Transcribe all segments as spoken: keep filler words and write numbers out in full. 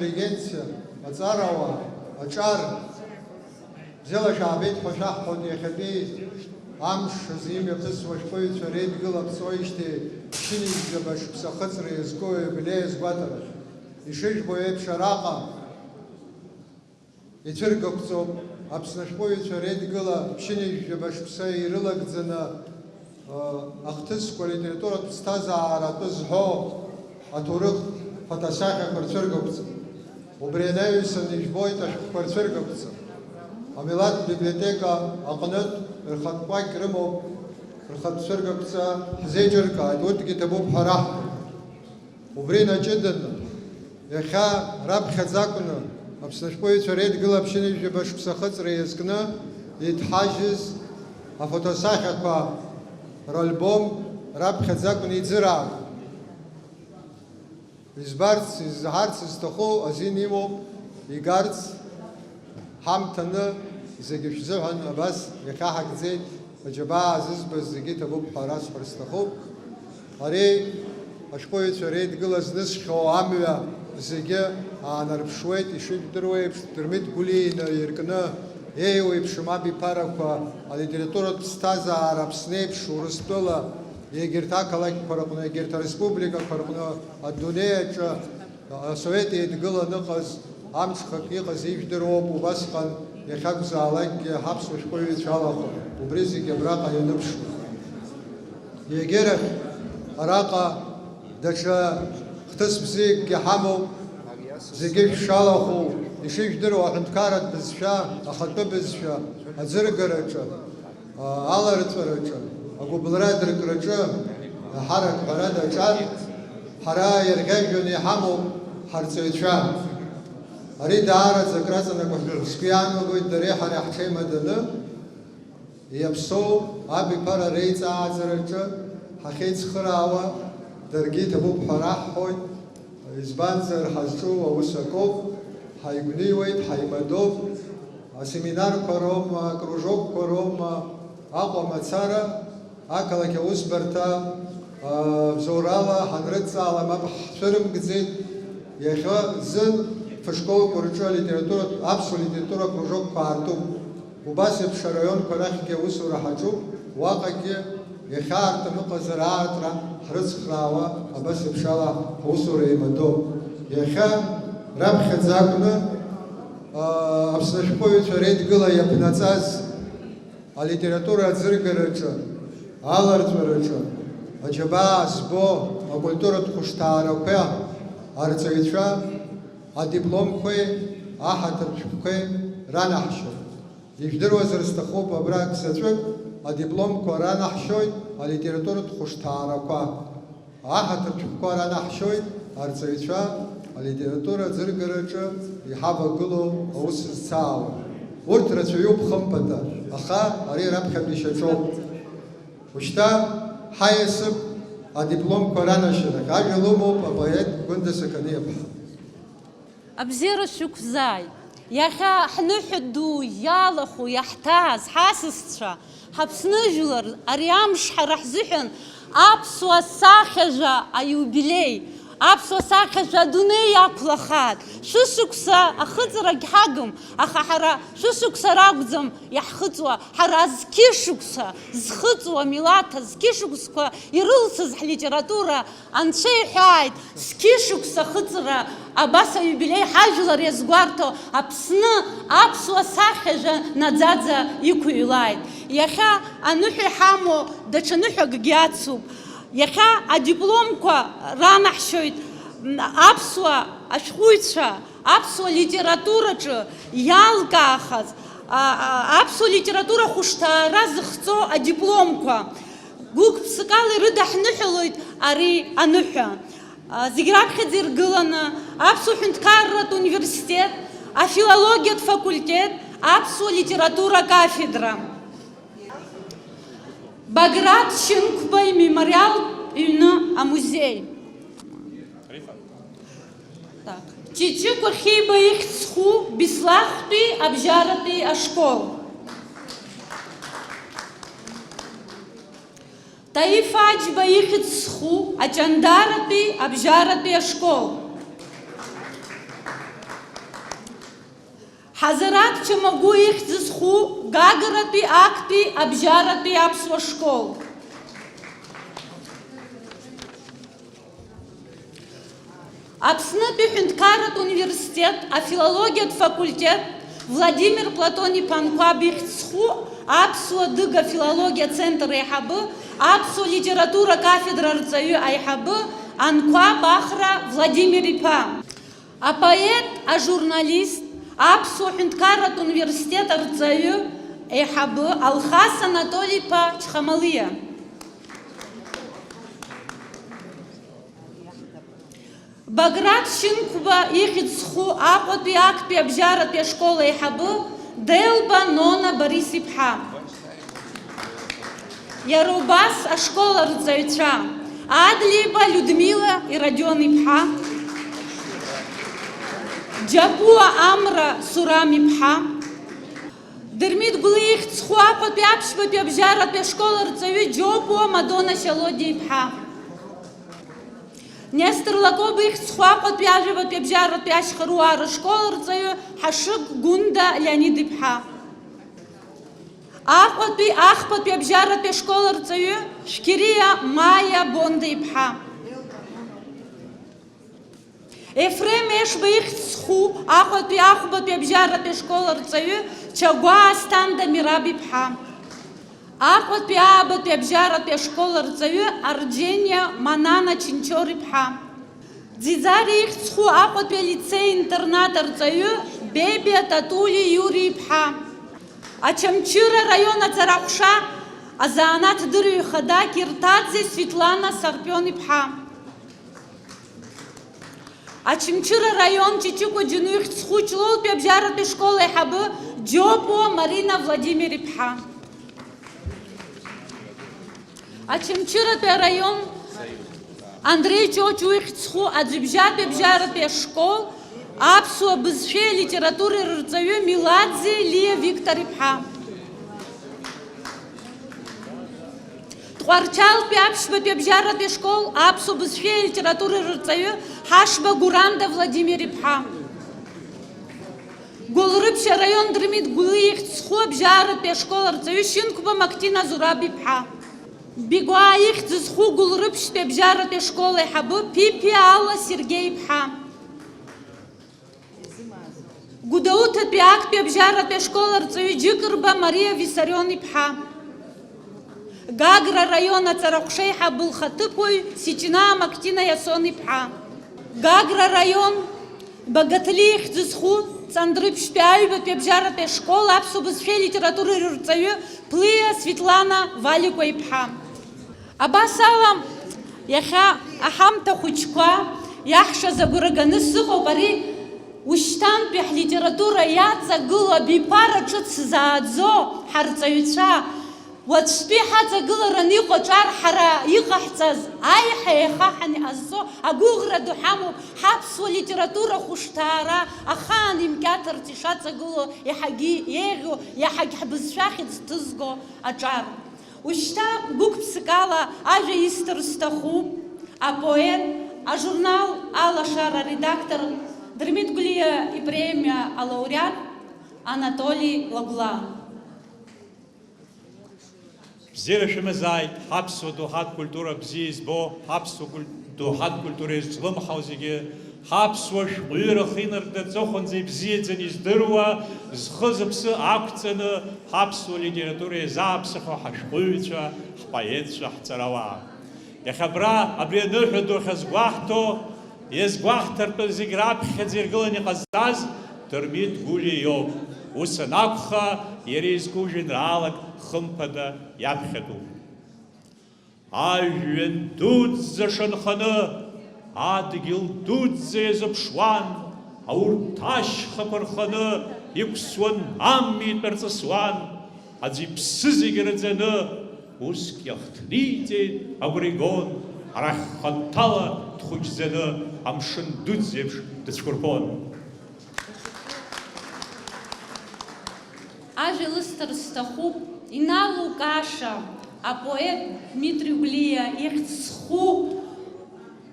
Интеллигенциа, аҵарауаа, аҿар, бзиала шәаабеит ҳәа шәаҳҳәоит иахьатәи амш азы имҩаԥысуа ашәҟәыҩҩцәа реидгыла ԥҵәоижьҭеи ԥшьынҩажәаба шықәса ахыҵра иазку аиубилеи азгәаҭарахь. Ишыжәбо еиԥш, араҟа ицәыргақәҵоуп Аԥсны ашәҟәыҩҩцәа реидгыла ԥшьынҩажәаба шықәса ирылагӡаны, ахҭысқәа, алитературатә ԥсҭазаара атәы зҳәо аҭоурых фотосахьақәа рцәыргақәҵа. Убри анаҩсан ижәбоит ашәҟәқәа рцәыргақәҵа. Амилаҭ библиотека аҟнытә рхатә кәакь рымоуп, рхатә цәыргақәҵа ҳзеиҿыркааит, урҭгьы иҭабуп ҳәа раҳҭоит. Убри наҷыданы, иахьа раԥхьаӡа акәны Аԥсны ашәҟәыҩҩцәа реидгыла ԥшьынҩажәаба шықәса ахыҵра иазкны иҭҳажьыз афотосахьақәа ральбом раԥхьаӡа акәны иӡыраагоуп. Избарц, изҳарц зҭаху азин имоуп, игарц ҳамҭаны зегьы шәзыҳәан абас иахьаҳагӡеит. Аџьабаа зызбаз зегьы иҭабуп ҳәа расҳәар сҭахуп. Ари ашәҟәыҩҩцәа реидгыла знысхьоу амҩа зегьы аанарԥшуеит, ишыжәдыруа еиԥш, Дырмит Гәлиа инаиркны еиуеиԥшым абиԥарақәа алитературатә ԥсҭазаара Аԥсны еиԥш, Урыстәыла, егьырҭ ақалақьқәа рҟны, егьырҭ ареспубликақәа рҟны, адунеи аҿы Асовет Еидгыла аныҟаз, амҽхак иҟаз ижәдыруоуп, убасҟан иахьакәзаалакгьы ҳаԥсуа шәҟәыҩҩцәа алахәын, убри зегьы абраҟа ианыԥшуа. Егьирахь, араҟа даҽа хҭыс бзиакгьы ҳамоуп, зегьы шәшалахәу, ишыжәдыруа аҳәынҭқарратә бызшәа, ахатәы бызшәа, аӡыргараҿы, аларҵәараҿы, агәыбылра адыркраҿы ҳарак ҳәара даҿар, ҳара ирӷьажәҩаны иҳамоуп ҳарҵаҩцәа. Ари даараӡа акраҵанакуа сгәы иаанагоит, дареи ҳареи ҳҽеимаданы иаԥсоу абиԥара реиҵааӡараҿы ҳахьеицхыраауа даргьы иҭабуп ҳәа раҳҳәоит. Избанзар, ҳазҿу аус акоуп, ҳаигәныҩуеит, ҳаимадоуп. Асеминарқәа роума, акружокқәа роума, Аҟәа мацара, ақалақь аусбарҭа, а, бзоурала ҳанрыдҵаала мап ҳцәырымгӡеит. Иахьа зын фышколқәа рҿы алитературатә, аԥсуа литература акружокқәа аартуп. Убас еиԥш араионқәа рахьгьы аусура ҳаҿуп, уаҟагьы иахьаартым ыҟазар аартра ҳрыцхраауа, абас еиԥш ала ҳусура еимадоуп. Иахьа раԥхьаӡа акәны, аа, Аԥсны ашәҟәыҩҩцәа реидгыла иаԥнаҵаз алитература аӡыргараҿы, аларҵәараҿы аџьабаа збо акультуратә хәышҭаарақәа арҵаҩцәа адипломқәеи аҳаҭыртә шәҟәқәеи ранаҳшьоит. Ижәдыруазар сҭахуп, абра заҵәык адипломқәа ранаҳшьоит алитературатә хәышҭаарақәа. Аҳаҭыртә шәҟәқәа ранаҳшьоит арҵаҩцәа алитература аӡыргараҿы иҳавагылоу аус зцаауа. Урҭ рацәаҩуп хымԥада, аха ари раԥхьатәи шьаҿоуп. Ушьҭа ҳаиасып адипломқәа ранашьарахь ажәа лымоуп апоет Гәында Сақаниаԥҳа. Абзиара шәықәзааит! Иахьа ҳныҳәа ду иалахәу, иаҳҭааз ҳасасцәа, ҳаԥсны жәлар, ари амш ҳара ҳзыҳәан аԥсуа сахьажәа аиубилеи, аԥсуа сахьажәа адунеи иақәлахааит. Шәышықәса ахыҵрагь ҳагым, аха ҳара шәышықәса ракәӡам иаҳхыҵуа, ҳара зқьышықәса зхыҵуа, милаҭ азқьышықәсқәа ирылсыз ҳлитература Анцәа иҳәааит, зқьышықәса ахыҵра абас аиубилеи ҳажәлар иазгәарҭо Аԥсны аԥсуа сахьажәа наӡаӡа иқәыҩлааит. Иахьа аныҳәа иҳамоу даҽа ныҳәакгьы ацуп. Иахьа адипломқәа ранаҳшьоит, м, аԥсуа ашәҟәыҩҩцәа, аԥсуа литератураҿы иалкаахаз, а, а, аԥсуа литература ахәышҭаара зыхҵо адипломқәа. Гәык-ԥсыкала ирыдаҳныҳәалоит ари аныҳәа. А, зегь раԥхьаӡа иргыланы Аԥсуа ҳәынҭқарратә университет, афилологиатә факультет, аԥсуа литература акафедра. Баграт Шьынқәба имемориалтә ҩны амузеи. Так. Ҷыҷыкәа Хьиба ихьӡ зху Беслахәтәи абжьаратәи ашкол. Таиф Аџьба ихьӡ зху Аҷандаратәи абжьаратәи ашкол. Ҳазараҭ Чамагәы ихьӡ зху Гагратәи актәи абжьаратәи аԥсуа школ. Аԥснытәи ҳәынҭқарратә университет афилологиатә факультет Владимир Платон-иԥа Анқәаб ихьӡ зху аԥсуа-адыга филологиа центр аиҳабы, аԥсуа литература кафедра арҵаҩы аиҳабы Анқәаб Ахра Владимир-иԥа. Апоет, ажурналист, аԥсуа ҳәынҭқарратә университет арҵаҩы аиҳабы Алхас Анатоли-иԥа Чхамалиа. Баграт Шьынқәба ихьӡ зху Аҟәатәи актәи абжьаратәи ашкол аиҳабы Делба Нона Борис-иԥҳа. Иара убас ашкол арҵаҩцәа Адлеиба Людмила Иродион-иԥҳа, Џьапуа Амра Сурам-иԥҳа, Дырмит Гәлиа ихьӡ зху Аҟәатәи аԥшьбатәи абжьаратәи ашкол арҵаҩы Џьопуа Мадона Шьалодиа-иԥҳа. Нестор Лакоба ихьӡ зху Аҟәатәи ажәабатәи абжьаратәи ашьхаруаа рышкол арҵаҩы Ҳашыг Гәында Леонид-иԥҳа. Аҟәатәи ахԥатәи абжьаратәи ашкол арҵаҩы Шәқьириа Маиа Бонда-иԥҳа. Ефрем Ешба ихьӡ зху Аҟәатәи ахәбатәи абжьаратәи ашкол арҵаҩы Чагәаа Асҭанда Мираб-иԥҳа. Аҟәатәи аабатәи абжьаратәи ашкол арҵаҩы Арџьениа Манана Чынчор-иԥҳа. Ӡиӡариа ихьӡ зху Аҟәатәи алицеи-интернат арҵаҩы Бебиа Татули Иури-иԥҳа. Очамчыра араион аҵараҟәша азанааҭ дырҩ хада Кирҭаӡе Светлана Сарпион-иԥҳа. Очамчыра араион Ҷыҷыкәа Џьану ихьӡ зху Ҷлоутәи абжьаратәи ашкол аиҳабы Џьопуа Марина Владимир-иԥҳа. Очамчыратәи араион Андреи Ҷоҷуа ихьӡ зху аӡҩыбжьатәи абжьаратәи ашкол аԥсуа бызшәеи алитературеи рырҵаҩы Меладзе Лиа Виктор-иԥҳа. Тҟәарчалтәи аԥшьбатәи абжьаратәи ашкол аԥсуа бызшәеи алитературеи рырҵаҩы Ҳашба Гуранда Владимир-иԥҳа. Гәылрыԥшь араион Дырмит Гәлиа ихьӡ зху абжьаратәи ашкол арҵаҩы Шьынқәба Мактина Зураб-иԥҳа. Бигәаа ихьӡ зху Гәылрыԥшьтәи абжьаратәи ашкол аиҳабы Ԥиԥиа Алла Сергеи-иԥҳа. Гәдоуҭатәи актәи абжьаратәи ашкол арҵаҩы Џьыкырба Мариа Виссарион-иԥҳа. Гагра араион аҵараҟәшеиҳабы лхаҭыԥуаҩ Сиҷнаа Мактина Иасон-иԥҳа. Гагра араион Багаҭлиа ихьӡ зху Ҵандрыԥшьтәи аҩбатәи абжьаратәи ашкол аԥсуа бызшәеи алитературеи рырҵаҩы Ԥлиа Светлана Валикәа-иԥҳа. Абас ала, иахьа аҳамҭа хәыҷқәа иаҳшаз агәра ганы сыҟоуп, ари ушьҭантәи ҳлитература иаҵагылоу абиԥара ҿыц зааӡо ҳарҵаҩцәа, уаҵәтәи ҳаҵагылараны иҟоу аҿар ҳара иҟаҳҵаз аиҳа еиҳа ҳан-, иҟазҵо агәыӷра ду ҳамоуп, ҳаԥсуа литература хәышҭаара ахаан имкьаҭарц ишаҵагылоу, еиҳагьы еиӷьу, иаҳагь ҳбызшәа ахьӡ ҭызго аҿар. Ушьҭа гәык-ԥсыкала ажәа исҭар сҭахуп апоет, ажурнал Алашара аредактор, Дырмит Гәлиа ипремиа алауреат Анатоли Лагәла. Бзиара шәымазааит, ҳаԥсуа доуҳатә культура бзиа избо, ҳаԥсуа куль-, доуҳатә культура изҿлымҳау зегьы, ҳаԥсуа шәҟәҩыра ахинарҭа аҵыхәанӡа ибзиаӡаны издыруа, зхы-зыԥсы ақәҵаны, ҳаԥсуа литература иазааԥсахьоу ҳашәҟәыҩҩцәа, ҳпоетцәа, ҳҵарауаа. Иахьа абра, абри аныҳәа ду ахьазгәаҳҭо, иазгәаҳҭартә зегь раԥхьаӡа иргыланы иҟазҵаз Дырмит Гәлиа иоуп. Ус анакәха, иара изку жәеинраалак хымԥада иаԥхьатәуп. Ажәҩан дуӡӡа шанханы, адгьыл дуӡӡа иазыԥшуан, аурҭ ашьхақәа рханы иқәсуан, амитә арҵысуан, аӡә иԥсы зегь раӡаны, уск иахҭниҵеит, агәра игон, арахь ханҭала дхәыҷӡаны амшын дуӡӡеиԥш дыцәқәырԥон. Ажәа лысҭар сҭахуп, иналукааша апоет Дмитри Гәлиа ихьӡ зху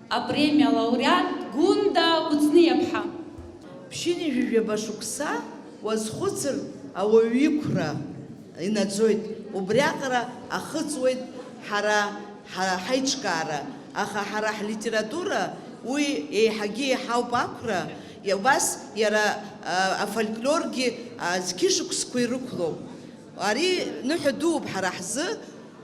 апремиа лауреат Гәында Кәыҵниаԥҳа. Ԥшьынҩажәи жәаба шықәса Уазхәыцыр, ауаҩы иқәра инаӡоит, убриаҟара ахыҵуеит ҳара ҳа-, ҳаиҿкаара, аха ҳара ҳлитература уи еиҳагьы еиҳауп ақәра, иа-, убас иара, а, афольклоргьы, а, зқьышықәсқәа ирықәлоуп. Ари ныҳәа дууп ҳара ҳзы,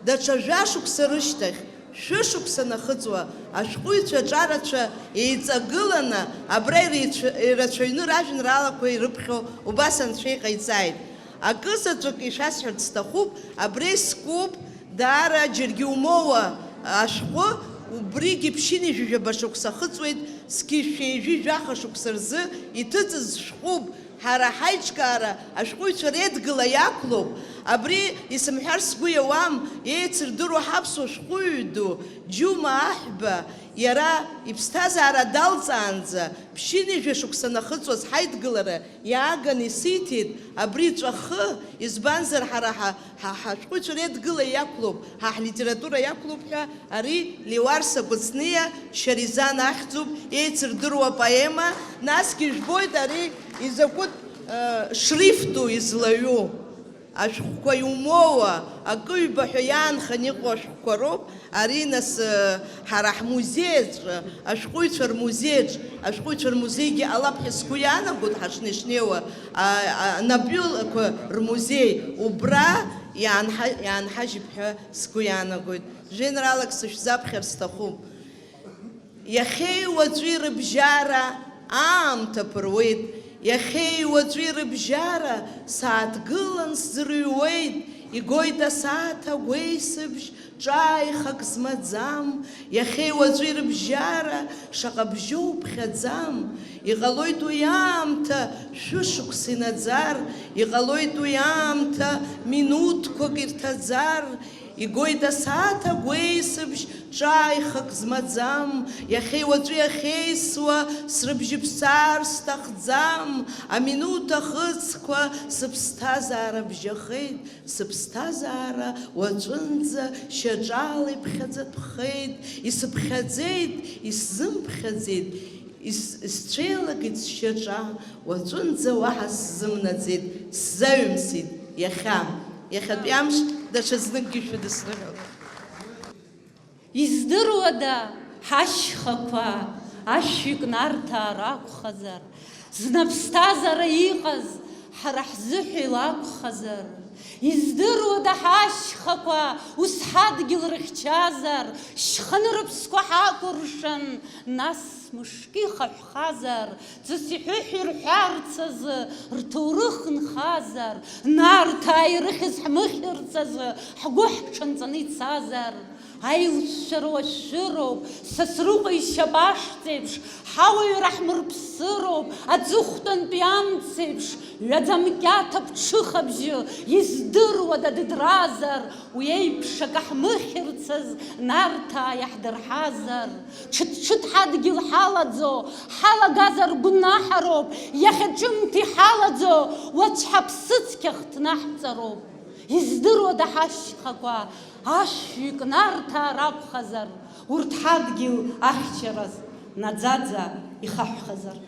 даҽа жәашықәса рышьҭахь, шәышықәса нахыҵуа, ашәҟәыҩҩцәа аҿарацәа еиҵагыланы абра иреицәа-, ирацәаҩны ражәеинраалақәа ирыԥхьо убас анцәа иҟаиҵааит. Акызаҵәык ишәасҳәарц сҭахуп, абри скуп, даара џьаргьы умоуа ашәҟәы, убригьы ԥшьынҩажәи жәаба шықәса ахыҵуеит, зқьи жәшәи жәаха шықәса рзы иҭыҵыз шәҟәуп. Ҳара ҳаиҿкаара ашәҟәыҩҩцәа Редгыла иақәлоуп. Абри исымҳәар сгәы иауам, еицырдыруа ҳаԥсуа шәҟәыҩҩы ду, Џьума Аҳәба, иара иԥсҭазаара далҵаанӡа, ԥшьынҩажәа шықәса нахыҵуаз ҳаидгылара иааганы исиҭеит абри ҵәахы, избанзар, ҳара ҳа-, ҳа-, ҳашәҟәыҩҩцәа Редгыла иақәлоуп, ҳа ҳлитература иақәлоуп ҳәа. Ари Леуарса Кәыҵниа Шьаризан ахьӡуп, еицырдыруа поема, насгьы ижәбоит ари изакәытә, э, шрифту излаҩу. Ашәҟәқәа иумоуа, акы-ҩба ҳәа иаанханы иҟоу ашәҟәқәа роуп. Ари, нас, э, ҳара ҳмузеи аҿы, ашәҟәыҩҩцәа рмузеи аҿы, ашәҟәыҩҩцәа рмузеигьы ҟалап ҳәа сгәы иаанагоит, ҳашнеи-шнеиуа, а, а, анапҩылақәа рмузеи убра иаанҳа-, иаанҳажьып ҳәа сгәы иаанагоит. Жәеинраалак сышәзаԥхьар сҭахуп. Иахьеи уаҵәи рыбжьара аамҭа ԥыруеит, иахьеи уаҵәи рыбжьара сааҭгылан сӡырҩуеит, игоит асааҭ агәеисыбжь ҿааихак змаӡам, иахьеи уаҵәи рыбжьара шаҟа бжьоу ԥхьаӡам, иҟалоит уи аамҭа шәышықәса инаӡар, иҟалоит уи аамҭа минуҭқәак ирҭаӡар, Игоит асааҭ агәеисыбжь ҿааихак змаӡам, иахьеи уаҵәи ахьеисуа срыбжьыԥсаар сҭахӡам, аминуҭ ахыцқәа сыԥсҭазаара бжьахеит, сыԥсҭазаара уаҵәынӡа шьаҿала иԥхьаӡатәхеит, исыԥхьаӡеит, исзымԥхьаӡеит, ис-, исцәеилагеит сшьаҿа, уаҵәынӡа уаҳа сзымнаӡеит, сзаҩымсит иахьа. Иахьатәи амш даҽазныкгьы шәыдысныҳәалап. Издыруада, ҳашьхақәа ашәҩык нарҭаа ракәхазар, зны аԥсҭазаара иҟаз ҳара ҳзыҳәа илакәхазар? Издыруада, ҳашьхақәа ус ҳадгьыл рыхьчазар, шьханы рыԥсқәа ҳакәыршан, нас мышкы ихаҳәхазар, ҵыс иҳәыҳәа ирҳәарц азы, рҭоурых нхазар, Нарҭаа ирыхьыз ҳмыхьырц азы, ҳгәы ҳҽанҵаны ицазар? Аилшәшәара уашәшәыроуп, Сасрыҟәа ишьап ашҵеиԥш, ҳауаҩра ҳмырԥсыроуп, аҵыхәтәантәи амцеиԥш, ҩаӡамкьаҭа ԥҽыхабжьы, издыруада дыдразар, уи еиԥш акы ҳмыхьырцаз Нарҭаа иаҳдырҳазар? Ҽыҭ-ҽыҭ ҳадгьыл ҳалаӡо, ҳалагазар гәнаҳароуп, иахьа ҿымҭ иҳалаӡо, уаҵә ҳаԥсыцқьа хҭнаҳҵароуп. Издыруада ҳашьхақәа ашәҩык нарҭаа ракәхазар, урҭ ҳадгьыл ахьчараз наӡаӡа ихаҳәхазар?